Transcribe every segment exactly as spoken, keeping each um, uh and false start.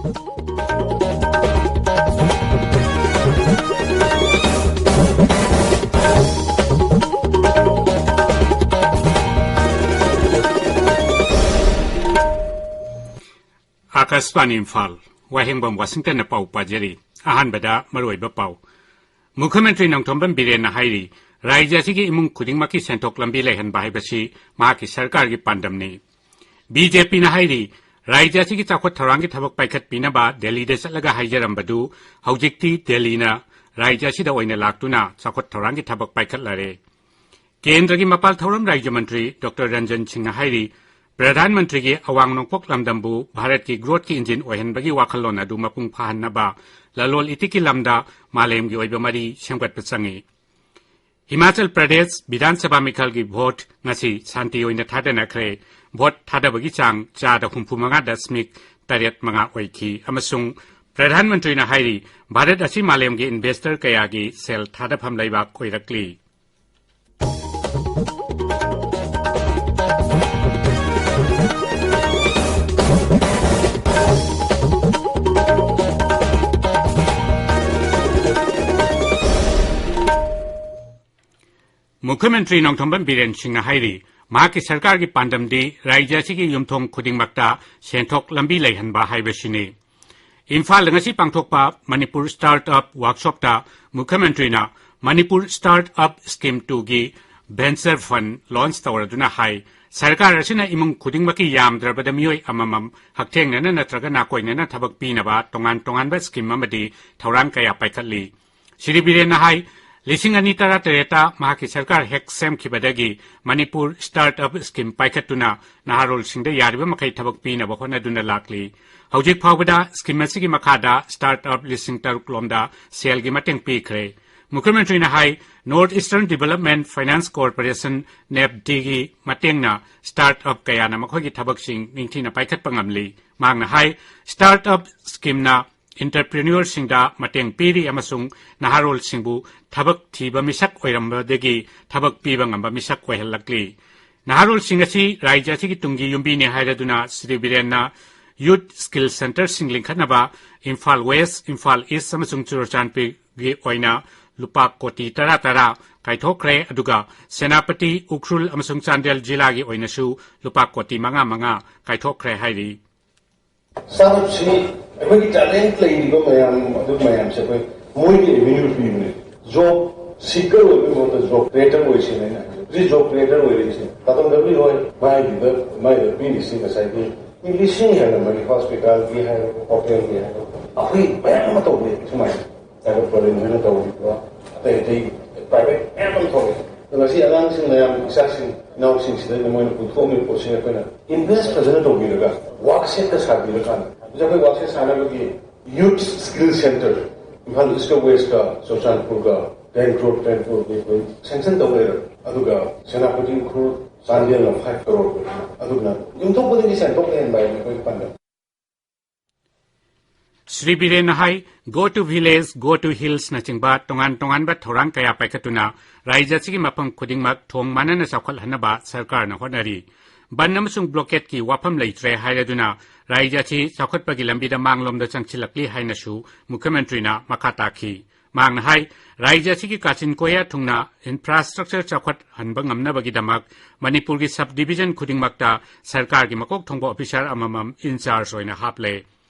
ꯑꯥꯀꯥꯁꯕꯥꯅꯤ ꯏꯝꯐꯥꯜ, ꯋꯥꯍꯦꯡꯕꯝ ꯋꯥꯁꯤꯡꯇꯟꯅ ꯄꯥꯎ ꯄꯥꯖꯔꯤ꯫ ꯑꯍꯥꯟꯕꯗ ꯃꯔꯨꯑꯣꯏꯕ ꯄꯥꯎ꯫ ꯃꯨꯈ꯭ꯌ ꯃꯟꯇ꯭ꯔꯤ ꯅꯣꯡꯊꯣꯝꯕꯝ ꯕꯤꯔꯦꯟꯅ ꯍꯥꯏꯔꯤ, ꯔꯥꯖ꯭ꯌ ꯑꯁꯤꯒꯤ ꯏꯃꯨꯡ ꯈꯨꯗꯤꯡꯃꯛꯀꯤ ꯁꯦꯟꯊꯣꯛ ꯂꯝꯕꯤ ꯂꯩꯍꯟꯕ ꯍꯥꯏꯕꯁꯤ ꯃꯍꯥꯛꯀꯤ ꯁꯔꯀꯥꯔꯒꯤ ꯄꯥꯟꯗꯝꯅꯤ꯫ ꯕꯤ ꯖꯦ ꯄꯤꯅ ꯍꯥꯏꯔꯤ, ꯔꯥꯖ꯭ꯌ ꯑꯁꯤꯒꯤ ꯆꯥꯎꯈꯠ ꯊꯧꯔꯥꯡꯒꯤ ꯊꯕꯛ ꯄꯥꯏꯈꯠꯄꯤꯅꯕ ꯗꯦꯜꯂꯤꯗ ꯆꯠꯂꯒ ꯍꯥꯏꯖꯔꯝꯕꯗꯨ ꯍꯧꯖꯤꯛꯇꯤ ꯗꯦꯜꯂꯤꯅ ꯔꯥꯖ꯭ꯌ ꯑꯁꯤꯗ ꯑꯣꯏꯅ ꯂꯥꯛꯇꯨꯅ ꯆꯥꯎꯈꯠ ꯊꯧꯔꯥꯡꯒꯤ ꯊꯕꯛ ꯄꯥꯏꯈꯠꯂꯔꯦ꯫ ꯀꯦꯟꯗ꯭ꯔꯒꯤ ꯃꯄꯥꯜ ꯊꯧꯔꯝ ꯔꯥꯖ꯭ꯌ ꯃꯟꯇ꯭ꯔꯤ ꯗꯣꯛꯇꯔ ꯔꯟꯖꯟ ꯁꯤꯡꯅ ꯍꯥꯏꯔꯤ, ꯄ꯭ꯔꯙꯥꯟ ꯃꯟꯇ꯭ꯔꯤꯒꯤ ꯑꯋꯥꯡ ꯅꯣꯡꯄꯣꯛ ꯂꯝꯗꯝꯕꯨ ꯚꯥꯔꯠꯀꯤ growthꯀꯤ engine ꯑꯣꯏꯍꯟꯕꯒꯤ ꯋꯥꯈꯜꯂꯣꯟ ꯑꯗꯨ ꯃꯄꯨꯡ ꯐꯥꯍꯟꯅꯕ ꯂꯂꯣꯟ ꯏꯇꯤꯛꯀꯤ ꯂꯝꯗ ꯃꯥꯂꯦꯝꯒꯤ ꯑꯣꯏꯕ ꯃꯔꯤ ꯁꯦꯝꯒꯠꯄ ꯆꯪꯏ꯫ ꯍꯤꯃꯥꯆꯜ ꯄ꯭ꯔꯗꯦꯁ ꯕꯤꯙꯥꯟ ꯁꯚꯥ ꯃꯤꯈꯜꯒꯤ ꯚꯣꯠ ꯉꯁꯤ ꯁꯥꯟꯇꯤ ꯑꯣꯏꯅ ꯊꯥꯗꯅꯈ꯭ꯔꯦ꯫ ꯚꯣꯠ ꯊꯥꯗꯕꯒꯤ ꯆꯥꯡ ꯆꯥꯗ ꯍꯨꯝꯐꯨ ꯃꯉꯥ ꯗꯁꯃꯤꯛ ꯇꯔꯦꯠ ꯃꯉꯥ ꯑꯣꯏꯈꯤ ꯑꯃꯁꯨꯡ ꯄ꯭ꯔꯙꯥꯟ ꯃꯟꯇ꯭ꯔꯤꯅ ꯍꯥꯏꯔꯤ, ꯚꯥꯔꯠ ꯑꯁꯤ ꯃꯥꯂꯦꯝꯒꯤ investor ꯀꯌꯥꯒꯤ ꯁꯦꯜ ꯊꯥꯗꯐꯝ ꯂꯩꯕꯥꯛ ꯑꯣꯏꯔꯛꯂꯤ꯫ ꯃꯨꯈ꯭ꯌ ꯃꯟꯇ꯭ꯔꯤ ꯅꯣꯡꯊꯣꯝꯕꯝ ꯕꯤꯔꯦꯟ ꯁꯤꯡꯅ ꯍꯥꯏꯔꯤ, ꯃꯍꯥꯛꯀꯤ ꯁꯔꯀꯥꯔꯒꯤ ꯄꯥꯟꯗꯝꯗꯤ ꯔꯥꯖ꯭ꯌ ꯑꯁꯤꯒꯤ ꯌꯨꯝꯊꯣꯡ ꯈꯨꯗꯤꯡꯃꯛꯇ ꯁꯦꯟꯊꯣꯛ ꯂꯝꯕꯤ ꯂꯩꯍꯟꯕ ꯍꯥꯏꯕꯁꯤꯅꯤ꯫ ꯏꯝꯐꯥꯜꯗ ꯉꯁꯤ ꯄꯥꯡꯊꯣꯛꯄ ꯃꯅꯤꯄꯨꯔ Start-up Workshopꯇ ꯃꯨꯈ꯭ꯌ ꯃꯟꯇ꯭ꯔꯤꯅ Manipur Start-up Scheme twoꯒꯤ venture fund launch ꯇꯧꯔꯗꯨꯅ ꯍꯥꯏ, ꯁꯔꯀꯥꯔ ꯑꯁꯤꯅ ꯏꯃꯨꯡ ꯈꯨꯗꯤꯡꯃꯛꯀꯤ ꯌꯥꯝꯗ꯭ꯔꯕꯗ ꯃꯤꯑꯣꯏ ꯑꯃꯃꯝ ꯍꯛꯊꯦꯡꯅꯅ ꯅꯠꯇ꯭ꯔꯒ ꯅꯥꯀꯣꯏꯅꯅ ꯊꯕꯛ ꯄꯤꯅꯕ ꯇꯣꯉꯥꯟ ꯇꯣꯉꯥꯟꯕ scheme ꯑꯃꯗꯤ ꯊꯧꯔꯥꯡ ꯀꯌꯥ ꯄꯥꯏꯈꯠꯂꯤ꯫ ꯁ꯭ꯔꯤ ꯕꯤꯔꯦꯟꯅ ꯍꯥꯏ, ꯂꯤꯁꯤꯡ ꯑꯅꯤ ꯇꯔꯥꯇꯔꯦꯠꯇ ꯃꯍꯥꯛꯀꯤ ꯁꯔꯀꯥꯔ ꯍꯦꯛ ꯁꯦꯝꯈꯤꯕꯗꯒꯤ ꯃꯅꯤꯄꯨꯔ Start-up Scheme ꯄꯥꯏꯈꯠꯇꯨꯅ ꯅꯍꯥꯔꯣꯜꯁꯤꯡꯗ ꯌꯥꯔꯤꯕ ꯃꯈꯩ ꯊꯕꯛ ꯄꯤꯅꯕ ꯍꯣꯠꯅꯗꯨꯅ ꯂꯥꯛꯂꯤ꯫ ꯍꯧꯖꯤꯛ ꯐꯥꯎꯕꯗ scheme ꯑꯁꯤꯒꯤ ꯃꯈꯥꯗ Start-up ꯂꯤꯁꯤꯡ ꯇꯔꯨꯛ ꯂꯣꯝꯗ ꯁꯦꯜꯒꯤ ꯃꯇꯦꯡ ꯄꯤꯈ꯭ꯔꯦ꯫ ꯃꯨꯈ꯭ꯌ ꯃꯟꯇ꯭ꯔꯤꯅ ꯍꯥꯏ, North Eastern Development Finance Corporation, NEFDꯒꯤ ꯃꯇꯦꯡꯅ Start-up ꯀꯌꯥꯅ ꯃꯈꯣꯏꯒꯤ ꯊꯕꯛꯁꯤꯡ ꯅꯤꯡꯊꯤꯅ ꯄꯥꯏꯈꯠꯄ ꯉꯝꯂꯤ꯫ ꯃꯍꯥꯛꯅ ꯍꯥꯏ, Start-up Schemeꯅ entrepreneurꯁꯤꯡꯗ ꯃꯇꯦꯡ ꯄꯤꯔꯤ ꯑꯃꯁꯨꯡ ꯅꯍꯥꯔꯣꯜꯁꯤꯡꯕꯨ ꯊꯕꯛ ꯊꯤꯕ ꯃꯤꯁꯛ ꯑꯣꯏꯔꯝꯕꯗꯒꯤ ꯊꯕꯛ ꯄꯤꯕ ꯉꯝꯕ ꯃꯤꯁꯛ ꯑꯣꯏꯍꯜꯂꯛꯂꯤ꯫ ꯅꯍꯥꯔꯣꯜꯁꯤꯡ ꯑꯁꯤ ꯔꯥꯖ꯭ꯌ ꯑꯁꯤꯒꯤ ꯇꯨꯡꯒꯤ ꯌꯨꯝꯕꯤꯅꯤ ꯍꯥꯏꯔꯗꯨꯅ ꯁ꯭ꯔꯤ ꯕꯤꯔꯦꯟꯅ ꯌꯨꯠ ꯁ꯭ꯀꯤꯜ ꯁꯦꯟꯇꯔꯁꯤꯡ ꯂꯤꯡꯈꯠꯅꯕ ꯏꯝꯐꯥꯜ ꯋꯦꯁ, ꯏꯝꯐꯥꯜ ꯏꯁ ꯑꯃꯁꯨꯡ ꯆꯨꯔꯆꯥꯟꯄꯨꯔꯒꯤ ꯑꯣꯏꯅ ꯂꯨꯄꯥ ꯀꯣꯇꯤ ꯇꯔꯥ ꯇꯔꯥ ꯀꯥꯏꯊꯣꯛꯈ꯭ꯔꯦ꯫ ꯑꯗꯨꯒ ꯁꯦꯅꯥꯄꯇꯤ, ꯎꯈ꯭ꯔꯨꯜ ꯑꯃꯁꯨꯡ ꯆꯥꯟꯗꯦꯜ ꯖꯤꯂꯥꯒꯤ ꯑꯣꯏꯅꯁꯨ ꯂꯨꯄꯥ ꯀꯣꯇꯤ ꯃꯉꯥ ꯃꯉꯥ ꯀꯥꯏꯊꯣꯛꯈ꯭ꯔꯦ ꯍꯥꯏꯔꯤ꯫ ꯁ꯭ꯇꯥꯔꯠꯑꯞꯁꯤ ꯑꯩꯈꯣꯏꯒꯤ ꯇꯦꯂꯦꯟꯠ ꯂꯩꯔꯤꯕ ꯃꯌꯥꯝ ꯑꯗꯨ ꯃꯌꯥꯝꯁꯦ ꯑꯩꯈꯣꯏ ꯃꯣꯏꯒꯤ ꯑꯦꯚꯦꯅ꯭ꯌꯨ ꯄꯤꯕꯅꯦ꯫ ꯖꯣꯕ ꯁꯤꯀꯔ ꯑꯣꯏꯕꯒꯤ ꯃꯍꯨꯠꯇ ꯖꯣꯕ ꯀ꯭ꯔꯤꯌꯦꯇꯔ ꯑꯣꯏꯁꯦꯅ ꯑꯩꯅ ꯍꯥꯏꯖꯩ꯫ ꯍꯧꯖꯤꯛ ꯖꯣꯕ ꯀ꯭ꯔꯤꯌꯦꯇꯔ ꯑꯣꯏꯔꯤꯁꯦ ꯇꯥꯇꯣꯟ ꯒꯝꯚꯤꯔ ꯍꯣꯏ ꯃꯥꯏꯗꯨꯗ, ꯃꯥꯏꯗ ꯄꯤꯔꯤꯁꯤ ꯉꯁꯥꯏꯒꯤ ꯃꯤ ꯂꯤꯁꯤꯡ ꯍꯦꯜꯂꯝꯃꯅꯤ, ꯍꯣꯁꯄꯤꯇꯥꯜꯒꯤ ꯍꯥꯏꯔꯣ, ꯍꯣꯇꯦꯜꯒꯤ ꯍꯥꯏꯔꯣ, ꯑꯩꯈꯣꯏ ꯃꯌꯥꯝ ꯑꯃ ꯇꯧꯕꯅꯦ ꯁꯨꯃꯥꯏꯅ꯫ ꯇꯥꯏꯕꯪ ꯄ꯭ꯔꯕꯤꯟ ꯍꯣꯏꯅ ꯇꯧꯔꯤꯕ ꯑꯇꯩ ꯑꯇꯩ ꯄ꯭ꯔꯥꯏꯚꯦꯠ ꯃꯌꯥꯝ ꯑꯃ ꯊꯣꯛꯑꯦ꯫ ꯑꯗꯣ ꯉꯁꯤ ꯑꯉꯥꯡꯁꯤꯡꯅ ꯌꯥꯝ, ꯏꯆꯥꯁꯤꯡ ꯏꯅꯥꯎꯁꯤꯡꯁꯤꯗ ꯃꯣꯏꯅ ꯄꯨꯊꯣꯛꯑꯝꯃꯤꯕ ꯄꯣꯠꯁꯦ ꯑꯩꯈꯣꯏꯅ ꯏꯟꯚꯦꯁ ꯐꯖꯅ ꯇꯧꯕꯤꯔꯒ ꯋꯥꯛꯁꯦꯠꯇ ꯁꯥꯕꯤꯔꯀꯥꯟꯗ ꯍꯧꯖꯤꯛ ꯑꯩꯈꯣꯏ ꯋꯥꯛꯁꯦꯠ ꯁꯥꯅꯕꯒꯤ ꯌꯨꯠ ꯁ꯭ꯀꯤꯜ ꯁꯦꯟꯇꯔ ꯏꯝꯐꯥꯜ ꯏꯁꯀ ꯋꯦꯁꯀ ꯆꯨꯔꯆꯥꯟꯄꯨꯔꯒ ꯇꯦꯟ ꯀ꯭ꯔꯣꯔ, ꯇꯦꯟ ꯀ꯭ꯔꯣꯔ ꯑꯩꯈꯣꯏ ꯁꯦꯡꯁꯟ ꯇꯧ ꯂꯩꯔꯦ꯫ ꯑꯗꯨꯒ ꯁꯦꯅꯥꯄꯇꯤ ꯎꯈ꯭ꯔꯨꯜ ꯆꯥꯟꯗꯦꯜꯅ ꯐꯥꯏꯚ ꯀ꯭ꯔꯣꯔ꯫ ꯑꯗꯨꯅ ꯌꯨꯝꯊꯣꯡ ꯈꯨꯗꯤꯡꯒꯤ ꯁꯦꯟꯊꯣꯛ ꯂꯩꯍꯟꯕ ꯍꯥꯏꯕꯅꯤ ꯑꯩꯈꯣꯏꯒꯤ ꯄꯥꯟꯗꯝ꯫ ꯁ꯭ꯔꯤ ꯕꯤꯔꯦꯟꯅ ꯍꯥꯏ, Go to Village, Go to Hillsꯅꯆꯤꯡꯕ ꯇꯣꯉꯥꯟ ꯇꯣꯉꯥꯟꯕ ꯊꯧꯔꯥꯡ ꯀꯌꯥ ꯄꯥꯏꯈꯠꯇꯨꯅ ꯔꯥꯖ꯭ꯌ ꯑꯁꯤꯒꯤ ꯃꯐꯝ ꯈꯨꯗꯤꯡꯃꯛ ꯊꯣꯡ ꯃꯥꯟꯅꯅ ꯆꯥꯎꯈꯠꯍꯟꯅꯕ ꯁꯔꯀꯥꯔꯅ ꯍꯣꯠꯅꯔꯤ꯫ ꯕꯟ ꯑꯃꯁꯨꯡ ꯕ꯭ꯂꯣꯀꯦꯠꯀꯤ ꯋꯥꯐꯝ ꯂꯩꯇ꯭ꯔꯦ ꯍꯥꯏꯔꯗꯨꯅ ꯔꯥꯖ꯭ꯌ ꯑꯁꯤ ꯆꯥꯎꯈꯠꯄꯒꯤ ꯂꯝꯕꯤꯗ ꯃꯥꯡꯂꯣꯝꯗ ꯆꯪꯁꯤꯜꯂꯛꯂꯤ ꯍꯥꯏꯅꯁꯨ ꯃꯨꯈ꯭ꯌ ꯃꯟꯇ꯭ꯔꯤꯅ ꯃꯈꯥ ꯇꯥꯈꯤ꯫ ꯃꯍꯥꯛꯅ ꯍꯥꯏ, ꯔꯥꯖ꯭ꯌ ꯑꯁꯤꯒꯤ ꯀꯥꯆꯤꯟ ꯀꯣꯌꯥ ꯊꯨꯡꯅ ꯏꯟꯐ꯭ꯔꯥꯁ꯭ꯇ꯭ꯔꯛꯆꯔ ꯆꯥꯎꯈꯠꯍꯟꯕ ꯉꯝꯅꯕꯒꯤꯗꯃꯛ ꯃꯅꯤꯄꯨꯔꯒꯤ ꯁꯕ ꯗꯤꯚꯤꯖꯟ ꯈꯨꯗꯤꯡꯃꯛꯇ ꯁꯔꯀꯥꯔꯒꯤ ꯃꯀꯣꯛ ꯊꯣꯡꯕ ꯑꯣꯐꯤꯁꯥꯔ ꯑꯃꯃꯝ ꯏꯟꯆꯥꯔꯖ ꯑꯣꯏꯅ ꯍꯥꯞꯂꯦ꯫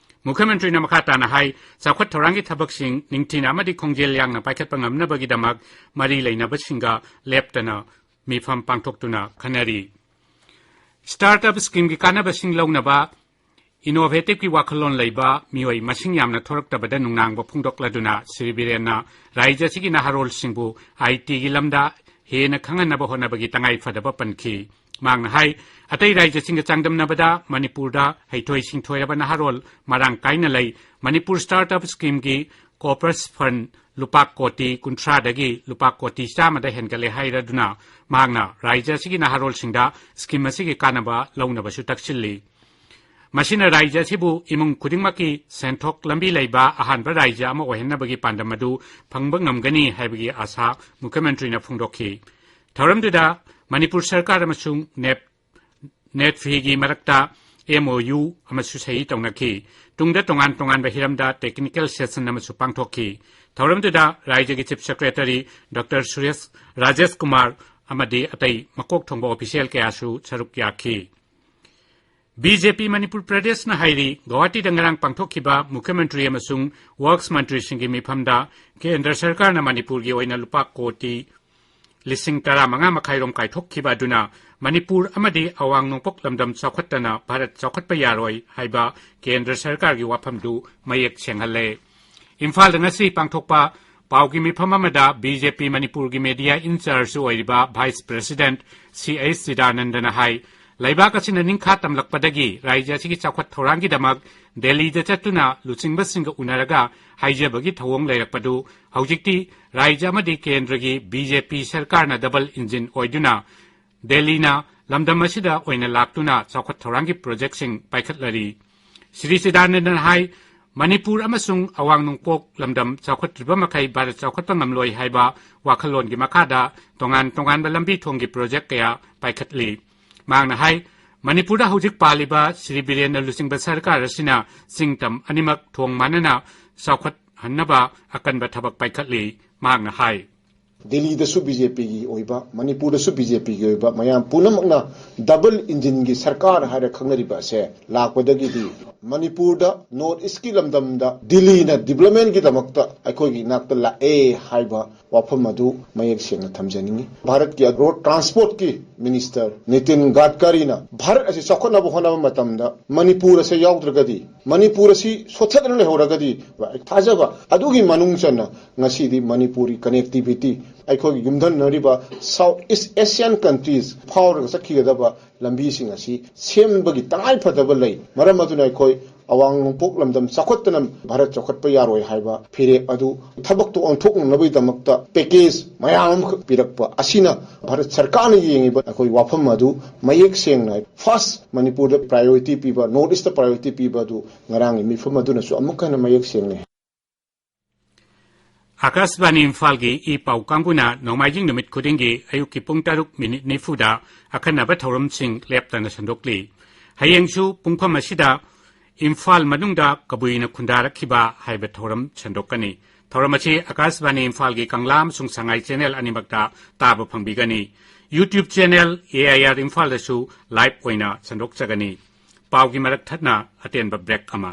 ꯃꯨꯈ꯭ꯌ ꯃꯟꯇ꯭ꯔꯤꯅ ꯃꯈꯥ ꯇꯥꯅ ꯍꯥꯏ, ꯆꯥꯎꯈꯠ ꯊꯧꯔꯥꯡꯒꯤ ꯊꯕꯛꯁꯤꯡ ꯅꯤꯡꯊꯤꯅ ꯑꯃꯗꯤ ꯈꯣꯡꯖꯦꯜ ꯌꯥꯡꯅ ꯄꯥꯏꯈꯠꯄ ꯉꯝꯅꯕꯒꯤꯗꯃꯛ ꯃꯔꯤ ꯂꯩꯅꯕꯁꯤꯡꯒ ꯂꯦꯞꯇꯅ ꯃꯤꯐꯝ ꯄꯥꯡꯊꯣꯛꯇꯨꯅ ꯈꯟꯅꯔꯤ꯫ ꯁ꯭ꯇꯥꯔꯠ ꯑꯞ ꯁ꯭ꯀꯤꯝꯒꯤ ꯀꯥꯟꯅꯕꯁꯤꯡ ꯂꯧꯅꯕ ꯏꯅꯣꯚꯦꯇꯤꯚꯀꯤ ꯋꯥꯈꯜꯂꯣꯟ ꯂꯩꯕ ꯃꯤꯑꯣꯏ ꯃꯁꯤꯡ ꯌꯥꯝꯅ ꯊꯣꯔꯛꯇꯕꯗ ꯅꯨꯡꯅꯥꯡꯕ ꯐꯣꯡꯗꯣꯛꯂꯗꯨꯅ ꯁ꯭ꯔꯤ ꯕꯤꯔꯦꯟꯅ ꯔꯥꯖ꯭ꯌ ꯑꯁꯤꯒꯤ ꯅꯍꯥꯔꯣꯜꯁꯤꯡꯕꯨ ꯑꯥꯏ ꯇꯤꯒꯤ ꯂꯝꯗ ꯍꯦꯟꯅ ꯈꯪꯍꯟꯅꯕ ꯍꯣꯠꯅꯕꯒꯤ ꯇꯉꯥꯏ ꯐꯗꯕ ꯄꯟꯈꯤ꯫ ꯃꯍꯥꯛꯅ ꯍꯥꯏ, ꯑꯇꯩ ꯔꯥꯖ꯭ꯌꯁꯤꯡꯒ ꯆꯥꯡꯗꯝꯅꯕꯗ ꯃꯅꯤꯄꯨꯔꯗ ꯍꯩꯊꯣꯏ ꯁꯤꯡꯊꯣꯏꯔꯕ ꯅꯍꯥꯔꯣꯜ ꯃꯔꯥꯡ ꯀꯥꯏꯅ ꯂꯩ꯫ ꯃꯅꯤꯄꯨꯔ ꯁ꯭ꯇꯥꯔꯠ ꯑꯞ ꯁ꯭ꯀꯤꯝꯒꯤ ꯀꯣꯔꯄꯁ ꯐꯟ ꯂꯨꯄꯥ ꯀꯣꯇꯤ ꯀꯨꯟꯊ꯭ꯔꯥꯗꯒꯤ ꯂꯨꯄꯥ ꯀꯣꯇꯤ ꯆꯥꯝꯃꯗ ꯍꯦꯟꯒꯠꯂꯦ ꯍꯥꯏꯔꯗꯨꯅ ꯃꯍꯥꯛꯅ ꯔꯥꯖ꯭ꯌ ꯑꯁꯤꯒꯤ ꯅꯍꯥꯔꯣꯜꯁꯤꯡꯗ ꯁ꯭ꯀꯤꯝ ꯑꯁꯤꯒꯤ ꯀꯥꯟꯅꯕ ꯂꯧꯅꯕꯁꯨ ꯇꯛꯁꯤꯜꯂꯤ꯫ ꯃꯁꯤꯅ ꯔꯥꯖ꯭ꯌ ꯑꯁꯤꯕꯨ ꯏꯃꯨꯡ ꯈꯨꯗꯤꯡꯃꯛꯀꯤ ꯁꯦꯟꯊꯣꯛ ꯂꯝꯕꯤ ꯂꯩꯕ ꯑꯍꯥꯟꯕ ꯔꯥꯖ꯭ꯌ ꯑꯃ ꯑꯣꯏꯍꯟꯅꯕꯒꯤ ꯄꯥꯟꯗꯝ ꯑꯗꯨ ꯐꯪꯕ ꯉꯝꯒꯅꯤ ꯍꯥꯏꯕꯒꯤ ꯑꯥꯁꯥ ꯃꯨꯈ꯭ꯌ ꯃꯟꯇ꯭ꯔꯤꯅ ꯐꯣꯡꯗꯣꯛꯈꯤ꯫ ꯊꯧꯔꯝꯗꯨꯗ ꯃꯅꯤꯄꯨꯔ ꯁꯔꯀꯥꯔ ꯑꯃꯁꯨꯡ ꯅꯦꯞ, ꯅꯦꯠꯐꯤꯒꯤ ꯃꯔꯛꯇ MOU ꯑꯃꯁꯨ ꯁꯍꯤ ꯇꯧꯅꯈꯤ꯫ ꯇꯨꯡꯗ ꯇꯣꯉꯥꯟ ꯇꯣꯉꯥꯟꯕ ꯍꯤꯔꯝꯗ technical session ꯑꯃꯁꯨ ꯄꯥꯡꯊꯣꯛꯈꯤ꯫ ꯊꯧꯔꯝꯗꯨꯗ ꯔꯥꯖ꯭ꯌꯒꯤ Chief Secretary Doctor Suresh Rajesh Kumar ꯑꯃꯗꯤ ꯑꯇꯩ ꯃꯀꯣꯛ ꯊꯣꯡꯕ official ꯀꯌꯥꯁꯨ ꯁꯔꯨꯛ ꯌꯥꯈꯤ꯫ BJP ꯃꯅꯤꯄꯨꯔ ꯄ꯭ꯔꯗꯦꯁꯅ ꯍꯥꯏꯔꯤ, ꯒꯧꯍꯥꯇꯤꯗ ꯉꯔꯥꯡ ꯄꯥꯡꯊꯣꯛꯈꯤꯕ ꯃꯨꯈ꯭ꯌ ꯃꯟꯇ꯭ꯔꯤ ꯑꯃꯁꯨꯡ Works ꯃꯟꯇ꯭ꯔꯤꯁꯤꯡꯒꯤ ꯃꯤꯐꯝꯗ ꯀꯦꯟꯗ꯭ꯔ ꯁꯔꯀꯥꯔꯅ ꯃꯅꯤꯄꯨꯔꯒꯤ ꯑꯣꯏꯅ ꯂꯨꯄꯥ ꯀꯣꯇꯤ ꯂꯤꯁꯤꯡ ꯇꯔꯥꯃꯉꯥ ꯃꯈꯥꯏꯔꯣꯝ ꯀꯥꯏꯊꯣꯛꯈꯤꯕ ꯑꯗꯨꯅ ꯃꯅꯤꯄꯨꯔ ꯑꯃꯗꯤ ꯑꯋꯥꯡ ꯅꯣꯡꯄꯣꯛ ꯂꯝꯗꯝ ꯆꯥꯎꯈꯠꯇꯅ ꯚꯥꯔꯠ ꯆꯥꯎꯈꯠꯄ ꯌꯥꯔꯣꯏ ꯍꯥꯏꯕ ꯀꯦꯟꯗ꯭ꯔ ꯁꯔꯀꯥꯔꯒꯤ ꯋꯥꯐꯝꯗꯨ ꯃꯌꯦꯛ ꯁꯦꯡꯍꯜꯂꯦ꯫ ꯏꯝꯐꯥꯜꯗ ꯉꯁꯤ ꯄꯥꯡꯊꯣꯛꯄ ꯄꯥꯎꯒꯤ ꯃꯤꯐꯝ ꯑꯃꯗ BJP ꯃꯅꯤꯄꯨꯔꯒꯤ media in charge ꯑꯣꯏꯔꯤꯕ Vice President ꯁꯤ ꯑꯩꯆ ꯆꯤꯗꯥꯅꯟꯗꯅ ꯍꯥꯏ, ꯂꯩꯕꯥꯛ ꯑꯁꯤꯅ ꯅꯤꯡꯈꯥ ꯇꯝꯂꯛꯄꯗꯒꯤ ꯔꯥꯖ꯭ꯌ ꯑꯁꯤꯒꯤ ꯆꯥꯎꯈꯠ ꯊꯧꯔꯥꯡꯒꯤꯗꯃꯛ ꯗꯦꯜꯂꯤꯗ ꯆꯠꯇꯨꯅ ꯂꯨꯆꯤꯡꯕꯁꯤꯡꯒ ꯎꯅꯔꯒ ꯍꯥꯏꯖꯕꯒꯤ ꯊꯧꯑꯣꯡ ꯂꯩꯔꯛꯄꯗꯨ ꯍꯧꯖꯤꯛꯇꯤ ꯔꯥꯖ꯭ꯌ ꯑꯃꯗꯤ ꯀꯦꯟꯗ꯭ꯔꯒꯤ BJP ꯁꯔꯀꯥꯔꯅ double engine ꯑꯣꯏꯗꯨꯅ ꯗꯦꯜꯂꯤꯅ ꯂꯝꯗꯝ ꯑꯁꯤꯗ ꯑꯣꯏꯅ ꯂꯥꯛꯇꯨꯅ ꯆꯥꯎꯈꯠ ꯊꯧꯔꯥꯡꯒꯤ projectꯁꯤꯡ ꯄꯥꯏꯈꯠꯂꯔꯤ꯫ ꯁ꯭ꯔꯤ ꯆꯤꯗꯥꯅꯟꯗꯅ ꯍꯥꯏ, ꯃꯅꯤꯄꯨꯔ ꯑꯃꯁꯨꯡ ꯑꯋꯥꯡ ꯅꯣꯡꯄꯣꯛ ꯂꯝꯗꯝ ꯆꯥꯎꯈꯠꯇ꯭ꯔꯤꯕ ꯃꯈꯩ ꯚꯥꯔꯠ ꯆꯥꯎꯈꯠꯄ ꯉꯝꯂꯣꯏ ꯍꯥꯏꯕ ꯋꯥꯈꯜꯂꯣꯟꯒꯤ ꯃꯈꯥꯗ ꯇꯣꯉꯥꯟ ꯇꯣꯉꯥꯟꯕ ꯂꯝꯕꯤ ꯊꯣꯡꯒꯤ project ꯀꯌꯥ ꯄꯥꯏꯈꯠꯂꯤ꯫ ꯃꯍꯥꯛꯅ ꯍꯥꯏ, ꯃꯅꯤꯄꯨꯔꯗ ꯍꯧꯖꯤꯛ ꯄꯥꯜꯂꯤꯕ ꯁ꯭ꯔꯤ ꯕꯤꯔꯦꯟꯅ ꯂꯨꯆꯤꯡꯕ ꯁꯔꯀꯥꯔ ꯑꯁꯤꯅ ꯆꯤꯡ ꯇꯝ ꯑꯅꯤꯃꯛ ꯊꯣꯡ ꯃꯥꯟꯅꯅ ꯆꯥꯎꯈꯠꯍꯟꯅꯕ ꯑꯀꯟꯕ ꯊꯕꯛ ꯄꯥꯏꯈꯠꯂꯤ꯫ ꯃꯍꯥꯛꯅ ꯍꯥꯏ, ꯗꯤꯜꯂꯤꯗꯁꯨ BJPꯒꯤ ꯑꯣꯏꯕ, ꯃꯅꯤꯄꯨꯔꯗꯁꯨ BJPꯒꯤ ꯑꯣꯏꯕ, ꯃꯌꯥꯝ ꯄꯨꯝꯅꯃꯛꯅ double engineꯒꯤ ꯁꯔꯀꯥꯔ ꯍꯥꯏꯔ ꯈꯪꯅꯔꯤꯕ ꯑꯁꯦ ꯂꯥꯛꯄꯗꯒꯤꯗꯤ ꯃꯅꯤꯄꯨꯔꯗ North Eastꯀꯤ ꯂꯝꯗꯝꯗ ꯗꯤꯜꯂꯤꯅ developmentꯒꯤꯗꯃꯛꯇ ꯑꯩꯈꯣꯏꯒꯤ ꯏꯅꯥꯛꯇ ꯂꯥꯛꯑꯦ ꯍꯥꯏꯕ ꯋꯥꯐꯝ ꯑꯗꯨ ꯃꯌꯦꯛ ꯁꯦꯡꯅ ꯊꯝꯖꯅꯤꯡꯏ꯫ ꯚꯥꯔꯠꯀꯤ road transportꯀꯤ minister ꯅꯤꯇꯤꯟ ꯒꯗꯀꯥꯔꯤꯅ ꯚꯥꯔꯠ ꯑꯁꯤ ꯆꯥꯎꯈꯠꯅꯕ ꯍꯣꯠꯅꯕ ꯃꯇꯝꯗ ꯃꯅꯤꯄꯨꯔ ꯑꯁꯦ ꯌꯥꯎꯗ꯭ꯔꯒꯗꯤ, ꯃꯅꯤꯄꯨꯔ ꯑꯁꯤ ꯁꯣꯠꯊꯗꯨꯅ ꯂꯩꯍꯧꯔꯒꯗꯤ, ꯊꯥꯖꯕ ꯑꯗꯨꯒꯤ ꯃꯅꯨꯡ ꯆꯟꯅ ꯉꯁꯤꯗꯤ ꯃꯅꯤꯄꯨꯔꯒꯤ connectivity, ꯑꯩꯈꯣꯏꯒꯤ ꯌꯨꯝꯊꯪꯅꯔꯤꯕ South East Asian countries ꯐꯥꯎꯔꯒ ꯆꯠꯈꯤꯒꯗꯕ ꯂꯝꯕꯤꯁꯤꯡ ꯑꯁꯤ ꯁꯦꯝꯕꯒꯤ ꯇꯉꯥꯏ ꯐꯗꯕ ꯂꯩ꯫ ꯃꯔꯝ ꯑꯗꯨꯅ ꯑꯩꯈꯣꯏ ꯑꯋꯥꯡ ꯅꯣꯡꯄꯣꯛ ꯂꯝꯗꯝ ꯆꯥꯎꯈꯠꯇꯅ ꯚꯥꯔꯠ ꯆꯥꯎꯈꯠꯄ ꯌꯥꯔꯣꯏ ꯍꯥꯏꯕ ꯐꯤꯔꯦꯞ ꯑꯗꯨ ꯊꯕꯛꯇ ꯑꯣꯟꯊꯣꯛꯅꯅꯕꯒꯤꯗꯃꯛꯇ package ꯃꯌꯥꯝ ꯑꯃꯈꯛ ꯄꯤꯔꯛꯄ ꯑꯁꯤꯅ ꯚꯥꯔꯠ ꯁꯔꯀꯥꯔꯅ ꯌꯦꯡꯉꯤꯕ ꯑꯩꯈꯣꯏ ꯋꯥꯐꯝ ꯑꯗꯨ ꯃꯌꯦꯛ ꯁꯦꯡꯅ first ꯃꯅꯤꯄꯨꯔꯗ priority ꯄꯤꯕ, North Eastꯇ priority ꯄꯤꯕ ꯑꯗꯨ ꯉꯔꯥꯡꯒꯤ ꯃꯤꯐꯝ ꯑꯗꯨꯅꯁꯨ ꯑꯃꯨꯛꯀ ꯍꯦꯟꯅ ꯃꯌꯦꯛ ꯁꯦꯡꯅ ꯑꯥꯀꯥꯁꯕꯥꯅꯤ ꯏꯝꯐꯥꯜꯒꯤ ꯏ ꯄꯥꯎ ꯀꯥꯡꯕꯨꯅ ꯅꯣꯡꯃꯥꯏꯖꯤꯡ ꯅꯨꯃꯤꯠ ꯈꯨꯗꯤꯡꯒꯤ ꯑꯌꯨꯛꯀꯤ ꯄꯨꯡ ꯇꯔꯨꯛ ꯃꯤꯅꯤꯠ ꯅꯤꯐꯨꯗ ꯑꯈꯟꯅꯕ ꯊꯧꯔꯝꯁꯤꯡ ꯂꯦꯞꯇꯅ ꯁꯟꯗꯣꯛꯂꯤ꯫ ꯍꯌꯦꯡꯁꯨ ꯄꯨꯡꯐꯝ ꯑꯁꯤꯗ ꯏꯝꯐꯥꯜ ꯃꯅꯨꯡꯗ ꯀꯕꯨꯏꯅ ꯈꯨꯟꯗꯥꯔꯛꯈꯤꯕ ꯍꯥꯏꯕ ꯊꯧꯔꯝ ꯁꯟꯗꯣꯛꯀꯅꯤ꯫ ꯊꯧꯔꯝ ꯑꯁꯤ ꯑꯀꯥꯁꯕꯥꯅꯤ ꯏꯝꯐꯥꯜꯒꯤ ꯀꯪꯂꯥ ꯑꯃꯁꯨꯡ ꯁꯉꯥꯏ ꯆꯦꯅꯦꯜ ꯑꯅꯤꯃꯛꯇ ꯇꯥꯕ ꯐꯪꯕꯤꯒꯅꯤ꯫ YouTube ꯆꯦꯅꯦꯜ AIR ꯏꯝꯐꯥꯜꯗꯁꯨ ꯂꯥꯏꯚ ꯑꯣꯏꯅ ꯁꯟꯗꯣꯛꯆꯒꯅꯤ꯫ ꯄꯥꯎꯒꯤ ꯃꯔꯛ ꯊꯠꯅ ꯑꯇꯦꯟꯕ ꯕ꯭ꯔꯦꯛ ꯑꯃ꯫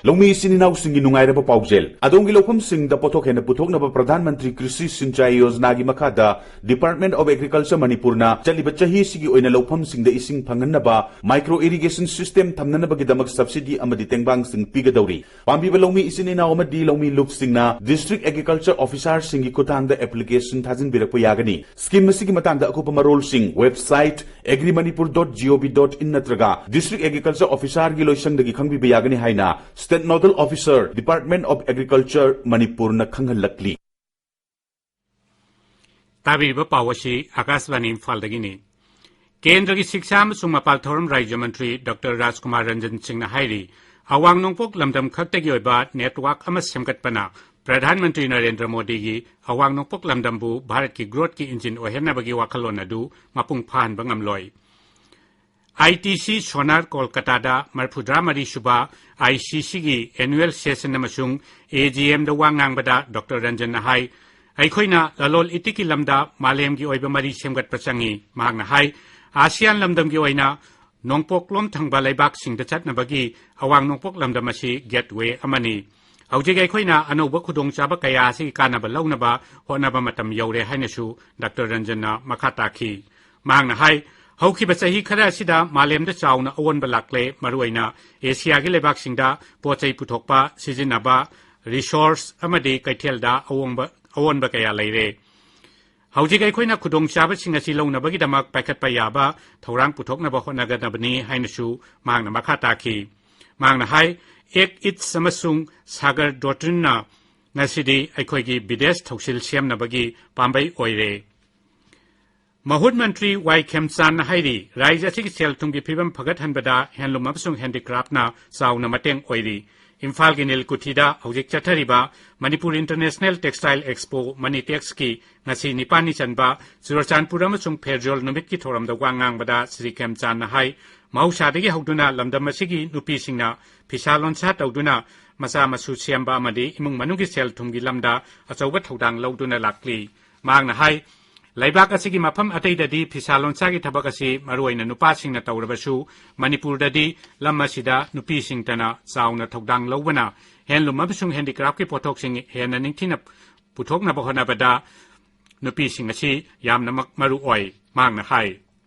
ꯂꯧꯃꯤ ꯏꯆꯤꯟ ꯏꯅꯥꯎꯁꯤꯡꯒꯤ ꯅꯨꯡꯉꯥꯏꯔꯕ ꯄꯥꯎꯖꯦꯜ꯫ ꯑꯗꯣꯝꯒꯤ ꯂꯧꯐꯝꯁꯤꯡꯗ ꯄꯣꯠꯊꯣꯛ ꯍꯦꯟꯅ ꯄꯨꯊꯣꯛꯅꯕ ꯄ꯭ꯔꯙꯥꯟ ꯃꯟꯇ꯭ꯔꯤ ꯀ꯭ꯔꯤꯁꯤ ꯁꯤꯟꯆꯥꯏ ꯌꯣꯖꯅꯥꯒꯤ ꯃꯈꯥꯗ Department of Agriculture ꯃꯅꯤꯄꯨꯔꯅ ꯆꯠꯂꯤꯕ ꯆꯍꯤꯁꯤꯒꯤ ꯑꯣꯏꯅ ꯂꯧꯐꯝꯁꯤꯡꯗ ꯏꯁꯤꯡ ꯐꯪꯍꯟꯅꯕ micro irrigation system ꯊꯝꯅꯅꯕꯒꯤꯗꯃꯛ subsidy ꯑꯃꯗꯤ ꯇꯦꯡꯕꯥꯡꯁꯤꯡ ꯄꯤꯒꯗꯧꯔꯤ꯫ ꯄꯥꯝꯕꯤꯕ ꯂꯧꯃꯤ ꯏꯆꯤꯟ ꯏꯅꯥꯎ ꯑꯃꯗꯤ ꯂꯧꯃꯤ ꯂꯨꯞꯁꯤꯡꯅ District Agriculture Officerꯁꯤꯡꯒꯤ ꯈꯨꯠꯊꯥꯡꯗ application ꯊꯥꯖꯤꯟꯕꯤꯔꯛꯄ ꯌꯥꯒꯅꯤ꯫ Scheme ꯑꯁꯤꯒꯤ ꯃꯇꯥꯡꯗ ꯑꯀꯨꯞꯄ ꯃꯔꯣꯜꯁꯤꯡ website agrimanipur dot gov dot in ꯅꯠꯇ꯭ꯔꯒ District Agriculture Officerꯒꯤ ꯂꯣꯏꯁꯪꯗꯒꯤ ꯈꯪꯕꯤꯕ ꯌꯥꯒꯅꯤ ꯍꯥꯏꯅ State Nodal Officer, Department of Agriculture, ꯃꯅꯤꯄꯨꯔꯅ ꯈꯪꯍꯜꯂꯛꯂꯤ꯫ ꯇꯥꯕꯤꯔꯤꯕ ꯄꯥꯎ ꯑꯁꯤ ꯑꯀꯥꯁꯕꯥꯅꯤ ꯏꯝꯐꯥꯜꯗꯒꯤꯅꯤ꯫ ꯀꯦꯟꯗ꯭ꯔꯒꯤ ꯁꯤꯛꯁꯥ ꯑꯃꯁꯨꯡ ꯃꯄꯥꯜ ꯊꯧꯔꯝ ꯔꯥꯖ꯭ꯌ ꯃꯟꯇ꯭ꯔꯤ ꯗꯣꯛꯇꯔ ꯔꯥꯖꯀꯨꯃꯥꯔ ꯔꯟꯖꯟ ꯁꯤꯡꯅ ꯍꯥꯏꯔꯤ, ꯑꯋꯥꯡ ꯅꯣꯡꯄꯣꯛ ꯂꯝꯗꯝ ꯈꯛꯇꯒꯤ ꯑꯣꯏꯕ network ꯑꯃ ꯁꯦꯝꯒꯠꯄꯅ ꯄ꯭ꯔꯙꯥꯟ ꯃꯟꯇ꯭ꯔꯤ ꯅꯔꯦꯟꯗ꯭ꯔ ꯃꯣꯗꯤꯒꯤ ꯑꯋꯥꯡ ꯅꯣꯡꯄꯣꯛ ꯂꯝꯗꯝꯕꯨ ꯚꯥꯔꯠꯀꯤ growthꯀꯤ engine ꯑꯣꯏꯍꯟꯅꯕꯒꯤ ꯋꯥꯈꯜꯂꯣꯟ ꯑꯗꯨ ꯃꯄꯨꯡ ꯐꯥꯍꯟꯕ ꯉꯝꯂꯣꯏ꯫ ITC Sonar ꯀꯣꯜꯀꯇꯥꯗ ꯃꯔꯐꯨꯇꯔꯥ ꯃꯔꯤ ꯁꯨꯕ ICCꯒꯤ annual session ꯑꯃꯁꯨꯡ AGMꯗ ꯋꯥ ꯉꯥꯡꯕꯗ ꯗꯣꯛꯇꯔ ꯔꯟꯖꯟꯅ ꯍꯥꯏ, ꯑꯩꯈꯣꯏꯅ ꯂꯂꯣꯜ ꯏꯇꯤꯛꯀꯤ ꯂꯝꯗ ꯃꯥꯂꯦꯝꯒꯤ ꯑꯣꯏꯕ ꯃꯔꯤ ꯁꯦꯝꯒꯠꯄ ꯆꯪꯏ꯫ ꯃꯍꯥꯛꯅ ꯍꯥꯏ, ASEAN ꯂꯝꯗꯝꯒꯤ ꯑꯣꯏꯅ ꯅꯣꯡꯄꯣꯛꯂꯣꯝ ꯊꯪꯕ ꯂꯩꯕꯥꯛꯁꯤꯡꯗ ꯆꯠꯅꯕꯒꯤ ꯑꯋꯥꯡ ꯅꯣꯡꯄꯣꯛ ꯂꯝꯗꯝ ꯑꯁꯤ gateway ꯑꯃꯅꯤ꯫ ꯍꯧꯖꯤꯛ ꯑꯩꯈꯣꯏꯅ ꯑꯅꯧꯕ ꯈꯨꯗꯣꯡꯆꯥꯕ ꯀꯌꯥ ꯑꯁꯤꯒꯤ ꯀꯥꯟꯅꯕ ꯂꯧꯅꯕ ꯍꯣꯠꯅꯕ ꯃꯇꯝ ꯌꯧꯔꯦ ꯍꯥꯏꯅꯁꯨ ꯗꯥꯛꯇꯔ ꯔꯟꯖꯟꯅ ꯃꯈꯥ ꯇꯥꯈꯤ꯫ ꯃꯍꯥꯛꯅ ꯍꯥꯏ, ꯍꯧꯈꯤꯕ ꯆꯍꯤ ꯈꯔ ꯑꯁꯤꯗ ꯃꯥꯂꯦꯝꯗ ꯆꯥꯎꯅ ꯑꯑꯣꯟꯕ ꯂꯥꯛꯂꯦ, ꯃꯔꯨꯑꯣꯏꯅ ꯑꯦꯁꯤꯌꯥꯒꯤ ꯂꯩꯕꯥꯛꯁꯤꯡꯗ ꯄꯣꯠ ꯆꯩ ꯄꯨꯊꯣꯛꯄ, ꯁꯤꯖꯤꯟꯅꯕ, resource ꯑꯃꯗꯤ ꯀꯩꯊꯦꯜꯗ ꯑꯍꯣꯡꯕ, ꯑꯑꯣꯟꯕ ꯀꯌꯥ ꯂꯩꯔꯦ꯫ ꯍꯧꯖꯤꯛ ꯑꯩꯈꯣꯏꯅ ꯈꯨꯗꯣꯡꯆꯥꯕꯁꯤꯡ ꯑꯁꯤ ꯂꯧꯅꯕꯒꯤꯗꯃꯛ ꯄꯥꯏꯈꯠꯄ ꯌꯥꯕ ꯊꯧꯔꯥꯡ ꯄꯨꯊꯣꯛꯅꯕ ꯍꯣꯠꯅꯒꯗꯕꯅꯤ ꯍꯥꯏꯅꯁꯨ ꯃꯍꯥꯛꯅ ꯃꯈꯥ ꯇꯥꯈꯤ꯫ ꯃꯍꯥꯛꯅ ꯍꯥꯏ, Act East ꯑꯃꯁꯨꯡ Sagar Doctrineꯅ ꯉꯁꯤꯗꯤ ꯑꯩꯈꯣꯏꯒꯤ ꯕꯤꯗꯦꯁ ꯊꯧꯁꯤꯜ ꯁꯦꯝꯅꯕꯒꯤ ꯄꯥꯝꯕꯩ ꯑꯣꯏꯔꯦ꯫ ꯃꯍꯨꯠ ꯃꯟꯇ꯭ꯔꯤ ꯋꯥꯏ ꯈꯦꯝꯆꯥꯟꯅ ꯍꯥꯏꯔꯤ, ꯔꯥꯖ꯭ꯌ ꯑꯁꯤꯒꯤ ꯁꯦꯜ ꯊꯨꯝꯒꯤ ꯐꯤꯕꯝ ꯐꯒꯠꯍꯟꯕꯗ handloom ꯑꯃꯁꯨꯡ handicraftꯅ ꯆꯥꯎꯅ ꯃꯇꯦꯡ ꯑꯣꯏꯔꯤ꯫ ꯏꯝꯐꯥꯜꯒꯤ ꯅꯤꯜꯀꯨꯊꯤꯗ ꯍꯧꯖꯤꯛ ꯆꯠꯊꯔꯤꯕ ꯃꯅꯤꯄꯨꯔ ꯏꯟꯇꯔꯅꯦꯁꯅꯦꯜ ꯇꯦꯛꯁꯇꯥꯏꯜ ꯑꯦꯛꯁꯄꯣ ꯃꯅꯤꯇꯦꯛꯁꯀꯤ ꯉꯁꯤ ꯅꯤꯄꯥꯜꯅꯤ ꯆꯟꯕ ꯆꯨꯔꯆꯥꯟꯄꯨꯔ ꯑꯃꯁꯨꯡ ꯐꯦꯔꯖꯣꯜ ꯅꯨꯃꯤꯠꯀꯤ ꯊꯧꯔꯝꯗ ꯋꯥ ꯉꯥꯡꯕꯗ ꯁ꯭ꯔꯤ ꯈꯦꯝꯆꯥꯟꯅ ꯍꯥꯏ, ꯃꯍꯧꯁꯥꯗꯒꯤ ꯍꯧꯗꯨꯅ ꯂꯝꯗꯝ ꯑꯁꯤꯒꯤ ꯅꯨꯄꯤꯁꯤꯡꯅ ꯐꯤꯁꯥ ꯂꯣꯟꯁꯥ ꯇꯧꯗꯨꯅ ꯃꯆꯥ ꯃꯁꯨ ꯁꯦꯝꯕ ꯑꯃꯗꯤ ꯏꯃꯨꯡ ꯃꯅꯨꯡꯒꯤ ꯁꯦꯜ ꯊꯨꯝꯒꯤ ꯂꯝꯗ ꯑꯆꯧꯕ ꯊꯧꯗꯥꯡ ꯂꯧꯗꯨꯅ ꯂꯥꯛꯂꯤ꯫ ꯃꯍꯥꯛꯅ ꯍꯥꯏ, ꯂꯩꯕꯥꯛ ꯑꯁꯤꯒꯤ ꯃꯐꯝ ꯑꯇꯩꯗꯗꯤ ꯐꯤꯁꯥ ꯂꯣꯟꯁꯥꯒꯤ ꯊꯕꯛ ꯑꯁꯤ ꯃꯔꯨꯑꯣꯏꯅ ꯅꯨꯄꯥꯁꯤꯡꯅ ꯇꯧꯔꯕꯁꯨ, ꯃꯅꯤꯄꯨꯔꯗꯗꯤ ꯂꯝ ꯑꯁꯤꯗ ꯅꯨꯄꯤꯁꯤꯡꯇꯅ ꯆꯥꯎꯅ ꯊꯧꯗꯥꯡ ꯂꯧꯕꯅ ꯍꯦꯟꯂꯨꯝ ꯑꯃꯁꯨꯡ ꯍꯦꯟꯗꯤꯀ꯭ꯔꯥꯐꯀꯤ ꯄꯣꯠꯊꯣꯛꯁꯤꯡ ꯍꯦꯟꯅ ꯅꯤꯡꯊꯤꯅ ꯄꯨꯊꯣꯛꯅꯕ ꯍꯣꯠꯅꯕꯗ ꯅꯨꯄꯤꯁꯤꯡ ꯑꯁꯤ ꯌꯥꯝꯅꯃꯛ ꯃꯔꯨ ꯑꯣꯏ꯫ ꯃꯍꯥꯛꯅ ꯍꯥꯏ,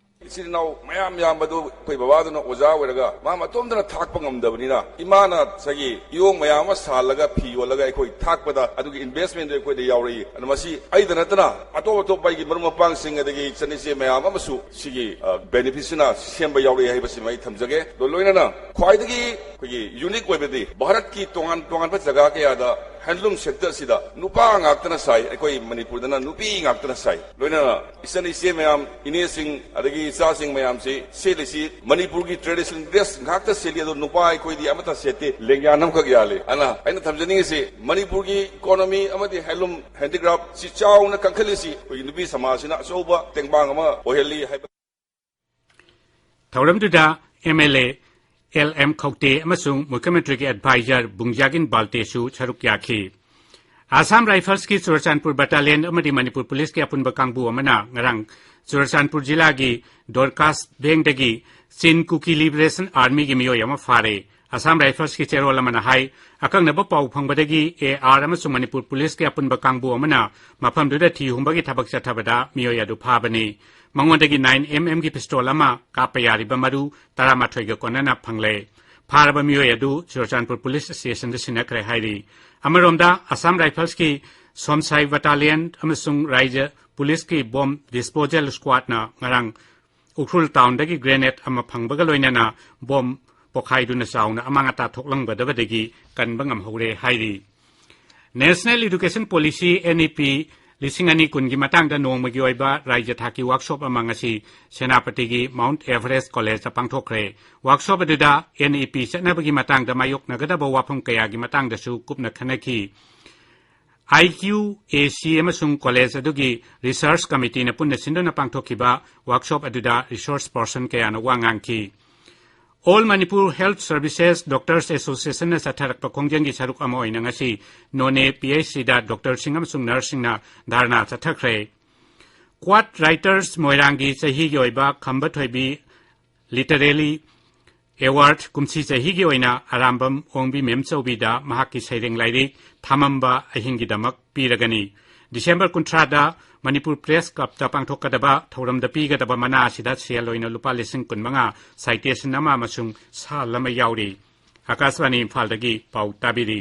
ꯏꯆꯤꯜ ꯏꯅꯥꯎ ꯃꯌꯥꯝ ꯌꯥꯝꯕꯗꯨ ꯑꯩꯈꯣꯏ ꯕꯕꯥꯗꯨꯅ ꯑꯣꯖꯥ ꯑꯣꯏꯔꯒ ꯃꯥ ꯃꯇꯣꯝꯗꯅ ꯊꯥꯛꯄ ꯉꯝꯗꯕꯅꯤꯅ, ꯏꯃꯥꯅ ꯉꯁꯥꯏꯒꯤ ꯏꯌꯣꯡ ꯃꯌꯥꯝ ꯑꯃ ꯁꯥꯍꯜꯂꯒ ꯐꯤ ꯌꯣꯜꯂꯒ ꯑꯩꯈꯣꯏ ꯊꯥꯛꯄꯗ ꯑꯗꯨꯒꯤ ꯏꯟꯚꯦꯁꯃꯦꯟꯗꯨ ꯑꯩꯈꯣꯏꯗ ꯌꯥꯎꯔꯛꯏ꯫ ꯑꯗꯨ ꯃꯁꯤ ꯑꯩꯗ ꯅꯠꯇꯅ ꯑꯇꯣꯞ ꯑꯇꯣꯞꯄ ꯑꯩꯒꯤ ꯃꯔꯨꯞ ꯃꯄꯥꯡꯁꯤꯡ ꯑꯗꯒꯤ ꯏꯆꯟ ꯏꯆꯦ ꯃꯌꯥꯝ ꯑꯃꯁꯨ ꯁꯤꯒꯤ, ꯑ, ꯕꯦꯅꯤꯐꯤꯠꯁꯤꯅ ꯁꯦꯝꯕ ꯌꯥꯎꯔꯛꯏ ꯍꯥꯏꯕꯁꯤꯃ ꯑꯩ ꯊꯝꯖꯒꯦ꯫ ꯑꯗꯣ ꯂꯣꯏꯅꯅ ꯈ꯭ꯋꯥꯏꯗꯒꯤ ꯑꯩꯈꯣꯏꯒꯤ ꯌꯨꯅꯤꯛ ꯑꯣꯏꯕꯗꯤ ꯚꯥꯔꯠꯀꯤ ꯇꯣꯉꯥꯟ ꯇꯣꯉꯥꯟꯕ ꯖꯒꯥ ꯀꯌꯥꯗ ꯍꯦꯟꯂꯨꯝ ꯁꯦꯛꯇꯔꯁꯤꯗ ꯅꯨꯄꯥ ꯉꯥꯛꯇꯅ ꯁꯥꯏ, ꯑꯩꯈꯣꯏ ꯃꯅꯤꯄꯨꯔꯗꯅ ꯅꯨꯄꯤ ꯉꯥꯛꯇꯅ ꯁꯥꯏ꯫ ꯂꯣꯏꯅꯅ ꯏꯆꯟ ꯏꯆꯦ ꯃꯌꯥꯝ, ꯏꯅꯦꯁꯤꯡ, ꯑꯗꯒꯤ ꯏꯆꯥꯁꯤꯡ ꯃꯌꯥꯝꯁꯤ ꯁꯦꯠꯂꯤꯁꯤ ꯃꯅꯤꯄꯨꯔꯒꯤ ꯇ꯭ꯔꯦꯗꯤꯁꯅꯦꯜ ꯗ꯭ꯔꯦꯁ ꯉꯥꯛꯇ ꯁꯦꯠꯂꯤ, ꯑꯗꯣ ꯅꯨꯄꯥ ꯑꯩꯈꯣꯏꯗꯤ ꯑꯃꯠꯇ ꯁꯦꯠꯇꯦ, ꯂꯦꯡꯌꯥꯟ ꯑꯃꯈꯛ ꯌꯥꯜꯂꯤ꯫ ꯑꯗꯨꯅ ꯑꯩꯅ ꯊꯝꯖꯅꯤꯡꯉꯤꯁꯤ, ꯃꯅꯤꯄꯨꯔꯒꯤ ꯏꯀꯣꯅꯣꯃꯤ ꯑꯃꯗꯤ ꯍꯦꯟꯂꯨꯝ ꯍꯦꯟꯗꯤꯀ꯭ꯔꯥꯐ ꯁꯤ ꯆꯥꯎꯅ ꯀꯟꯈꯠꯂꯤꯁꯤ ꯑꯩꯈꯣꯏꯒꯤ ꯅꯨꯄꯤ ꯁꯃꯥꯖꯁꯤꯅ ꯑꯆꯧꯕ ꯇꯦꯡꯕꯥꯡ ꯑꯃ ꯑꯣꯏꯍꯜꯂꯤ ꯍꯥꯏꯕ꯫ ꯊꯧꯔꯝꯗꯨꯗ M L A L M Khaute ꯑꯃꯁꯨꯡ ꯃꯨꯈ꯭ꯌꯃꯟꯇ꯭ꯔꯤꯒꯤ ꯑꯦꯗꯚꯥꯏꯖꯔ ꯕꯨꯡꯖꯥꯒꯤꯟ ꯕꯥꯜꯇꯦꯁꯨ ꯁꯔꯨꯛ ꯌꯥꯈꯤ꯫ ꯑꯁꯥꯝ ꯔꯥꯏꯐꯜꯁꯀꯤ ꯆꯨꯔꯆꯥꯟꯄꯨꯔ ꯕꯠꯇꯥꯂꯤꯌꯟ ꯑꯃꯗꯤ ꯃꯅꯤꯄꯨꯔ ꯄꯨꯂꯤꯁꯀꯤ ꯑꯄꯨꯟꯕ ꯀꯥꯡꯕꯨ ꯑꯃꯅ ꯉꯔꯥꯡ ꯆꯨꯔꯆꯥꯟꯄꯨꯔ ꯖꯤꯂꯥꯒꯤ ꯗꯣꯔꯀꯥꯁ ꯚꯦꯡꯗꯒꯤ ꯆꯤꯟ ꯀꯨꯀꯤ ꯂꯤꯕꯔꯦꯁꯟ ꯑꯥꯔꯃꯤꯒꯤ ꯃꯤꯑꯣꯏ ꯑꯃ ꯐꯥꯔꯦ꯫ ꯑꯁꯥꯝ ꯔꯥꯏꯐꯜꯁꯀꯤ ꯆꯦꯔꯣꯜ ꯑꯃꯅ ꯍꯥꯏ, ꯑꯀꯛꯅꯕ ꯄꯥꯎ ꯐꯪꯕꯗꯒꯤ ꯑꯦ ꯑꯥꯔ ꯑꯃꯁꯨꯡ ꯃꯅꯤꯄꯨꯔ ꯄꯨꯂꯤꯁꯀꯤ ꯑꯄꯨꯟꯕ ꯀꯥꯡꯕꯨ ꯑꯃꯅ ꯃꯐꯝꯗꯨꯗ ꯊꯤ ꯍꯨꯝꯕꯒꯤ ꯊꯕꯛ ꯆꯠꯊꯕꯗ ꯃꯤꯑꯣꯏ ꯑꯗꯨ ꯐꯥꯕꯅꯤ꯫ ꯃꯉꯣꯟꯗꯒꯤ ꯅꯥꯏꯟ ꯑꯦꯝ ꯑꯦꯝꯒꯤ ꯄꯤꯁꯇꯣꯜ ꯑꯃ ꯀꯥꯞꯄ ꯌꯥꯔꯤꯕ ꯃꯔꯨ ꯇꯔꯥꯃꯥꯊꯣꯏꯒ ꯀꯣꯟꯅꯅ ꯐꯪꯂꯦ꯫ ꯐꯥꯔꯕ ꯃꯤꯑꯣꯏ ꯑꯗꯨ ꯆꯨꯔꯆꯥꯟꯄꯨꯔ ꯄꯨꯂꯤꯁ ꯁ꯭ꯇꯦꯁꯟꯗ ꯁꯤꯟꯅꯈ꯭ꯔꯦ ꯍꯥꯏꯔꯤ꯫ ꯑꯃꯔꯣꯝꯗ, ꯑꯁꯥꯝ ꯔꯥꯏꯐꯜꯁꯀꯤ ꯁꯣꯝꯁꯥꯏ ꯕꯠꯇꯥꯂꯤꯌꯟ ꯑꯃꯁꯨꯡ ꯔꯥꯏꯖ꯭ꯌ ꯄꯨꯂꯤꯁꯀꯤ ꯕꯣꯝ ꯗꯤꯁꯄꯣꯖꯦꯜ ꯁ꯭ꯀ꯭ꯋꯥꯗꯅ ꯉꯔꯥꯡ ꯎꯈ꯭ꯔꯨꯜ ꯇꯥꯎꯟꯗꯒꯤ ꯒ꯭ꯔꯦꯅꯦꯗ ꯑꯃ ꯐꯪꯕꯒ ꯂꯣꯏꯅꯅ ꯕꯣꯝ ꯄꯣꯈꯥꯏꯗꯨꯅ ꯆꯥꯎꯅ ꯑꯃꯥꯡ ꯑꯇꯥ ꯊꯣꯛꯂꯝꯒꯗꯕꯗꯒꯤ ꯀꯟꯕ ꯉꯝꯍꯧꯔꯦ ꯍꯥꯏꯔꯤ꯫ National education policy, N E P, ꯂꯤꯁꯤꯡ ꯑꯅꯤ ꯀꯨꯟꯒꯤ ꯃꯇꯥꯡꯗ ꯅꯣꯡꯃꯒꯤ ꯑꯣꯏꯕ ꯔꯥꯖ꯭ꯌ ꯊꯥꯛꯀꯤ ꯋꯥꯔꯛꯁꯣꯞ ꯑꯃ ꯉꯁꯤ ꯁꯦꯅꯥꯄꯇꯤꯒꯤ ꯃꯥꯎꯟꯠ ꯑꯦꯚꯔꯦꯁ ꯀꯣꯂꯦꯖꯇ ꯄꯥꯡꯊꯣꯛꯈ꯭ꯔꯦ꯫ ꯋꯥꯔꯛꯁꯣꯞ ꯑꯗꯨꯗ NEP ꯆꯠꯅꯕꯒꯤ ꯃꯇꯥꯡꯗ ꯃꯥꯌꯣꯛꯅꯒꯗꯕ ꯋꯥꯐꯝ ꯀꯌꯥꯒꯤ ꯃꯇꯥꯡꯗꯁꯨ ꯀꯨꯞꯅ ꯈꯟꯅꯈꯤ꯫ IQAC ꯑꯃꯁꯨꯡ ꯀꯣꯂꯦꯖ ꯑꯗꯨꯒꯤ ꯔꯤꯁꯔꯆ ꯀꯃꯤꯇꯤꯅ ꯄꯨꯟꯅ ꯁꯤꯟꯗꯨꯅ ꯄꯥꯡꯊꯣꯛꯈꯤꯕ ꯋꯥꯔꯛꯁꯣꯞ ꯑꯗꯨꯗ ꯔꯤꯁꯣꯔꯁ ꯄꯔꯁꯟ ꯀꯌꯥꯅ ꯋꯥ ꯉꯥꯡꯈꯤ꯫ All Manipur Health Services Doctors Associationꯅ ꯆꯠꯊꯔꯛꯄ ꯈꯣꯡꯖꯪꯒꯤ ꯁꯔꯨꯛ ꯑꯃ ꯑꯣꯏꯅ ꯉꯁꯤ ꯅꯣꯅꯦ PHCꯗ ꯗꯣꯛꯇꯔꯁꯤꯡ ꯑꯃꯁꯨꯡ ꯅꯔꯁꯁꯤꯡꯅ ꯙꯔꯅꯥ ꯆꯠꯊꯈ꯭ꯔꯦ꯫ ꯀ꯭ꯋꯥꯠ ꯔꯥꯏꯇꯔꯁ ꯃꯣꯏꯔꯥꯡꯒꯤ ꯆꯍꯤꯒꯤ ꯑꯣꯏꯕ ꯈꯝꯕ ꯊꯣꯏꯕꯤ ꯂꯤꯇꯔꯦꯔꯤ ꯑꯦꯋꯥꯔꯗ ꯀꯨꯝꯁꯤ ꯆꯍꯤꯒꯤ ꯑꯣꯏꯅ ꯑꯔꯥꯝꯕꯝ ꯑꯣꯡꯕꯤ ꯃꯦꯝꯆꯧꯕꯤꯗ ꯃꯍꯥꯛꯀꯤ ꯁꯩꯔꯦꯡ ꯂꯥꯏꯔꯤꯛ ꯊꯥꯃꯝꯕ ꯑꯍꯤꯡꯒꯤꯗꯃꯛ ꯄꯤꯔꯒꯅꯤ꯫ ꯗꯤꯁꯦꯝꯕꯔ ꯀꯨꯟꯊ꯭ꯔꯥꯗ ꯃꯅꯤꯄꯨꯔ ꯄ꯭ꯔꯦꯁ ꯀ꯭ꯂꯕꯇ ꯄꯥꯡꯊꯣꯛꯀꯗꯕ ꯊꯧꯔꯝꯗ ꯄꯤꯒꯗꯕ ꯃꯅꯥ ꯑꯁꯤꯗ ꯁꯦꯜ ꯑꯣꯏꯅ ꯂꯨꯄꯥ ꯂꯤꯁꯤꯡ ꯀꯨꯟꯃꯉꯥ, ꯁꯥꯏꯇꯦꯁꯟ ꯑꯃ ꯑꯃꯁꯨꯡ ꯁꯥꯜ ꯑꯃ ꯌꯥꯎꯔꯤ꯫ ꯑꯀꯥꯁꯕꯥꯅꯤ ꯏꯝꯐꯥꯜꯗꯒꯤ ꯄꯥꯎ ꯇꯥꯕꯤꯔꯤ꯫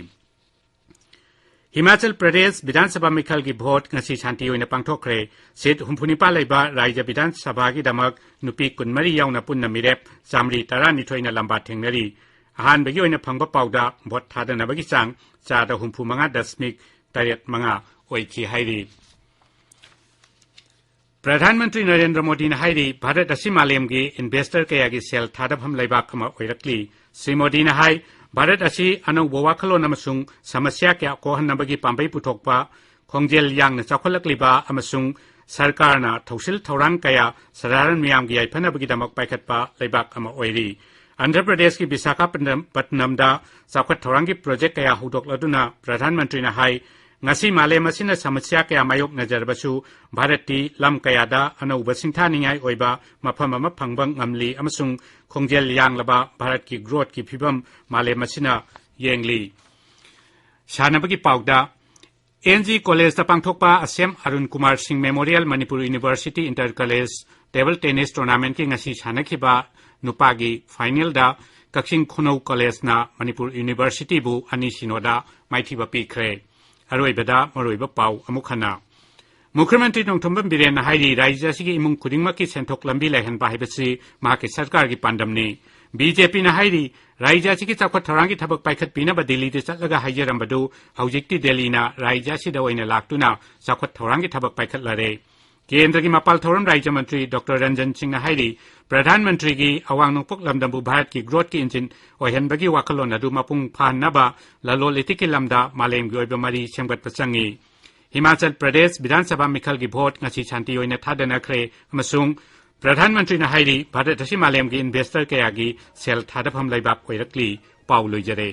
ꯍꯤꯃꯥꯆꯜ ꯄ꯭ꯔꯗꯦꯁ ꯕꯤꯙꯥꯟ ꯁꯚꯥ ꯃꯤꯈꯜꯒꯤ ꯚꯣꯠ ꯉꯁꯤ ꯁꯥꯟꯇꯤ ꯑꯣꯏꯅ ꯄꯥꯡꯊꯣꯛꯈ꯭ꯔꯦ꯫ ꯁꯤꯠ ꯍꯨꯝꯐꯨꯅꯤꯄꯥꯜ ꯂꯩꯕ ꯔꯥꯖ꯭ꯌ ꯕꯤꯙꯥꯟ ꯁꯚꯥꯒꯤꯗꯃꯛ ꯅꯨꯄꯤ ꯀꯨꯟꯃꯔꯤ ꯌꯥꯎꯅ ꯄꯨꯟꯅ ꯃꯤꯔꯦꯞ ꯆꯥꯃꯔꯤ ꯇꯔꯥꯅꯤꯊꯣꯏꯅ ꯂꯝꯕꯥ ꯊꯦꯡꯅꯔꯤ꯫ ꯑꯍꯥꯟꯕꯒꯤ ꯑꯣꯏꯅ ꯐꯪꯕ ꯄꯥꯎꯗ ꯚꯣꯠ ꯊꯥꯗꯅꯕꯒꯤ ꯆꯥꯡ ꯆꯥꯗ ꯍꯨꯝꯐꯨ ꯃꯉꯥ ꯗꯁꯃꯤꯛ ꯇꯔꯦꯠ ꯃꯉꯥ ꯑꯣꯏꯈꯤ ꯍꯥꯏꯔꯤ꯫ ꯄ꯭ꯔꯙꯥꯟ ꯃꯟꯇ꯭ꯔꯤ ꯅꯔꯦꯟꯗ꯭ꯔ ꯃꯣꯗꯤꯅ ꯍꯥꯏꯔꯤ, ꯚꯥꯔꯠ ꯑꯁꯤ ꯃꯥꯂꯦꯝꯒꯤ ꯏꯟꯚꯦꯁꯇꯔ ꯀꯌꯥꯒꯤ ꯁꯦꯜ ꯊꯥꯗꯐꯝ ꯂꯩꯕꯥꯛ ꯑꯃ ꯑꯣꯏꯔꯛꯂꯤ꯫ ꯁ꯭ꯔꯤ ꯃꯣꯗꯤꯅ ꯍꯥꯏ, ꯚꯥꯔꯠ ꯑꯁꯤ ꯑꯅꯧꯕ ꯋꯥꯈꯜꯂꯣꯟ ꯑꯃꯁꯨꯡ ꯁꯃꯁ꯭ꯌꯥ ꯀꯌꯥ ꯀꯣꯛꯍꯟꯅꯕꯒꯤ ꯄꯥꯝꯕꯩ ꯄꯨꯊꯣꯛꯄ, ꯈꯣꯡꯖꯦꯜ ꯌꯥꯡꯅ ꯆꯥꯎꯈꯠꯂꯛꯂꯤꯕ ꯑꯃꯁꯨꯡ ꯁꯔꯀꯥꯔꯅ ꯊꯧꯁꯤꯜ ꯊꯧꯔꯥꯡ ꯀꯌꯥ ꯁꯙꯥꯔꯟ ꯃꯤꯌꯥꯝꯒꯤ ꯌꯥꯏꯐꯅꯕꯒꯤꯗꯃꯛ ꯄꯥꯏꯈꯠꯄ ꯂꯩꯕꯥꯛ ꯑꯃ ꯑꯣꯏꯔꯤ꯫ ꯑꯟꯙ꯭ꯔ ꯄ꯭ꯔꯗꯦꯁꯀꯤ ꯕꯤꯁꯥꯈꯥꯄꯠꯅꯝꯗ ꯆꯥꯎꯈꯠ ꯊꯧꯔꯥꯡꯒꯤ ꯄ꯭ꯔꯣꯖꯦꯛ ꯀꯌꯥ ꯍꯧꯗꯣꯛꯂꯗꯨꯅ ꯄ꯭ꯔꯙꯥꯟ ꯃꯟꯇ꯭ꯔꯤꯅ ꯍꯥꯏ, ꯉꯁꯤ ꯃꯥꯂꯦꯝ ꯑꯁꯤꯅ ꯁꯃꯁ꯭ꯌꯥ ꯀꯌꯥ ꯃꯥꯌꯣꯛꯅꯖꯔꯕꯁꯨ ꯚꯥꯔꯠꯇꯤ ꯂꯝ ꯀꯌꯥꯗ ꯑꯅꯧꯕ ꯁꯤꯡꯊꯥꯅꯤꯡꯉꯥꯏ ꯑꯣꯏꯕ ꯃꯐꯝ ꯑꯃ ꯐꯪꯕ ꯉꯝꯂꯤ ꯑꯃꯁꯨꯡ ꯈꯣꯡꯖꯦꯜ ꯌꯥꯡꯂꯕ ꯚꯥꯔꯠꯀꯤ ꯒ꯭ꯔꯣꯊꯀꯤ ꯐꯤꯚꯝ ꯃꯥꯂꯦꯝ ꯑꯁꯤꯅ ꯌꯦꯡꯂꯤ꯫ ꯁꯥꯟꯅꯕꯒꯤ ꯄꯥꯎꯗ, ꯑꯦꯟ ꯖꯤ ꯀꯣꯂꯦꯖꯇ ꯄꯥꯡꯊꯣꯛꯄ ꯑꯁꯦꯝ Arun Kumar Singh memorial Manipur university inter college table tennis ꯇꯣꯔꯅꯥꯃꯦꯟꯠꯀꯤ ꯉꯁꯤ ꯁꯥꯟꯅꯈꯤꯕ ꯅꯨꯄꯥꯒꯤ ꯐꯥꯏꯅꯦꯜꯗ ꯀꯛꯆꯤꯡ ꯈꯨꯅꯧ ꯀꯣꯂꯦꯖꯅ ꯃꯅꯤꯄꯨꯔ ꯌꯨꯅꯤꯚꯔꯁꯤꯇꯤꯕꯨ ꯑꯅꯤ ꯁꯤꯅꯣꯗ ꯃꯥꯏꯊꯤꯕ ꯄꯤꯈ꯭ꯔꯦ꯫ ꯑꯔꯣꯏꯕꯗ ꯃꯔꯨꯑꯣꯏꯕ ꯄꯥꯎ ꯑꯃꯨꯛ ꯍꯟꯅ꯫ ꯃꯨꯈ꯭ꯌ ꯃꯟꯇ꯭ꯔꯤ ꯅꯣꯡꯊꯣꯝꯕꯝ ꯕꯤꯔꯦꯟꯅ ꯍꯥꯏꯔꯤ, ꯔꯥꯖ꯭ꯌ ꯑꯁꯤꯒꯤ ꯏꯃꯨꯡ ꯈꯨꯗꯤꯡꯃꯛꯀꯤ ꯁꯦꯟꯊꯣꯛ ꯂꯝꯕꯤ ꯂꯩꯍꯟꯕ ꯍꯥꯏꯕꯁꯤ ꯃꯍꯥꯛꯀꯤ ꯁꯔꯀꯥꯔꯒꯤ ꯄꯥꯟꯗꯝꯅꯤ꯫ ꯕꯤ ꯖꯦ ꯄꯤꯅ ꯍꯥꯏꯔꯤ, ꯔꯥꯖ꯭ꯌ ꯑꯁꯤꯒꯤ ꯆꯥꯎꯈꯠ ꯊꯧꯔꯥꯡꯒꯤ ꯊꯕꯛ ꯄꯥꯏꯈꯠꯄꯤꯅꯕ ꯗꯤꯜꯂꯤꯗ ꯆꯠꯂꯒ ꯍꯥꯏꯖꯔꯝꯕꯗꯨ ꯍꯧꯖꯤꯛꯇꯤ ꯗꯦꯜꯂꯤꯅ ꯔꯥꯖ꯭ꯌ ꯑꯁꯤꯗ ꯑꯣꯏꯅ ꯂꯥꯛꯇꯨꯅ ꯆꯥꯎꯈꯠ ꯊꯧꯔꯥꯡꯒꯤ ꯊꯕꯛ ꯄꯥꯏꯈꯠꯂꯔꯦ꯫ ꯀꯦꯟꯗ꯭ꯔꯒꯤ ꯃꯄꯥꯜ ꯊꯧꯔꯝ ꯔꯥꯖ꯭ꯌ ꯃꯟꯇ꯭ꯔꯤ ꯗꯣꯛꯇꯔ ꯔꯟꯖꯟ ꯁꯤꯡꯅ ꯍꯥꯏꯔꯤ, ꯄ꯭ꯔꯙꯥꯟ ꯃꯟꯇ꯭ꯔꯤꯒꯤ ꯑꯋꯥꯡ ꯅꯣꯡꯄꯣꯛ ꯂꯝꯗꯝꯕꯨ ꯚꯥꯔꯠꯀꯤ growthꯀꯤ engine ꯑꯣꯏꯍꯟꯕꯒꯤ ꯋꯥꯈꯜꯂꯣꯟ ꯑꯗꯨ ꯃꯄꯨꯡ ꯐꯥꯍꯟꯅꯕ ꯂꯂꯣꯟ ꯏꯇꯤꯛꯀꯤ ꯂꯝꯗ ꯃꯥꯂꯦꯝꯒꯤ ꯑꯣꯏꯕ ꯃꯔꯤ ꯁꯦꯝꯒꯠꯄ ꯆꯪꯏ꯫ ꯍꯤꯃꯥꯆꯜ ꯄ꯭ꯔꯗꯦꯁ ꯕꯤꯙꯥꯟ ꯁꯚꯥ ꯃꯤꯈꯜꯒꯤ vote ꯉꯁꯤ ꯁꯥꯟꯇꯤ ꯑꯣꯏꯅ ꯊꯥꯗꯅꯈ꯭ꯔꯦ ꯑꯃꯁꯨꯡ ꯄ꯭ꯔꯙꯥꯟ ꯃꯟꯇ꯭ꯔꯤꯅ ꯍꯥꯏꯔꯤ, ꯚꯥꯔꯠ ꯑꯁꯤ ꯃꯥꯂꯦꯝꯒꯤ investor ꯀꯌꯥꯒꯤ ꯁꯦꯜ ꯊꯥꯗꯐꯝ ꯂꯩꯕꯥꯛ ꯑꯣꯏꯔꯛꯂꯤ꯫ ꯄꯥꯎ ꯂꯣꯏꯖꯔꯦ꯫